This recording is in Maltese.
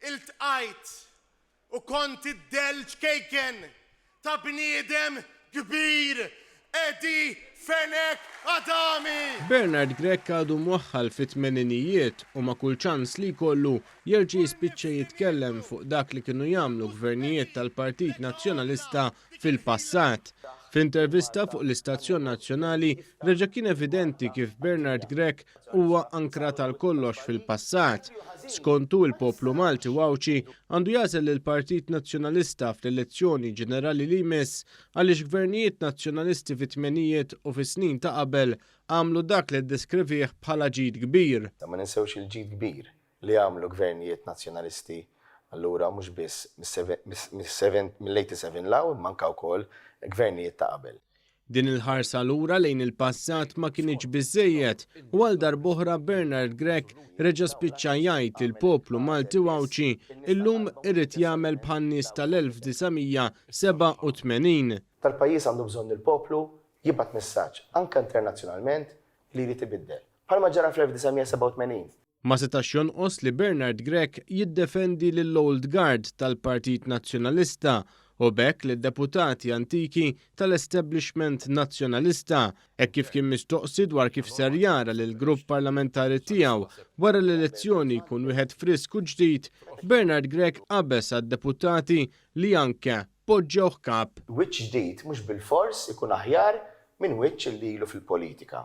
Iltqajt u kont id-dell ċkejken ta' bniedem kbir, Eddie Fenech Adami! Bernard Grech għadu mwaħħal fit-tmeninijiet u ma' kull ċans li jkollu jerġa' jispiċċa jitkellem fuq dak li kienu jagħmlu gvernijiet tal-Partit Nazzjonalista fil-passat. F'intervista fuq l-istazzjon nazzjonali reġa' kien evidenti kif Bernard Grech huwa ankrat għal kollox fil-passat. Skontu il-poplu Malti u Għawdxi għandu jagħżel lill-Partit Nazzjonalista fl-elezzjoni ġenerali li jmiss għaliex gvernijiet nazzjonalisti fit-tmenijiet u fis-snin ta' qabel għamlu dak li ddeskrivih bħala ġid kbir. Ma ninsewx il-ġid kbir li għamlu gvernijiet nazzjonalisti allura mhux biss mill-87 'l hawn imma anke wkoll gvernijiet ta' qabel. Din il-ħarsa lura lejn il-passat ma kinitx biżżejjed u għal darb'oħra Bernard Grech reġa' spiċċa jgħid li l-poplu Malti u Għawdxi illum irid jagħmel bħan-nies tal-1987. Tal-pajjiż għandu bżonn il-poplu jibgħat messaġġ anke internazzjonalment li jrid ibiddel. Bħalma ġara fl-1987. Ma setax jonqos li Bernard Grech jiddefendi lill-old guard tal-Partit Nazzjonalista u b'hekk lid-deputati antiki tal-establishment Nazzjonalista hekk kif kien mistoqsi dwar kif ser jara li l-grupp parlamentari tiegħu wara l-elezzjoni jkun wieħed frisk u ġdid, Bernard Grech qabeż għad-deputati li anke poġġewh kap. Wiċċ ġdid mhux bilfors ikun aħjar minn wiċċ li ilu fil-politika.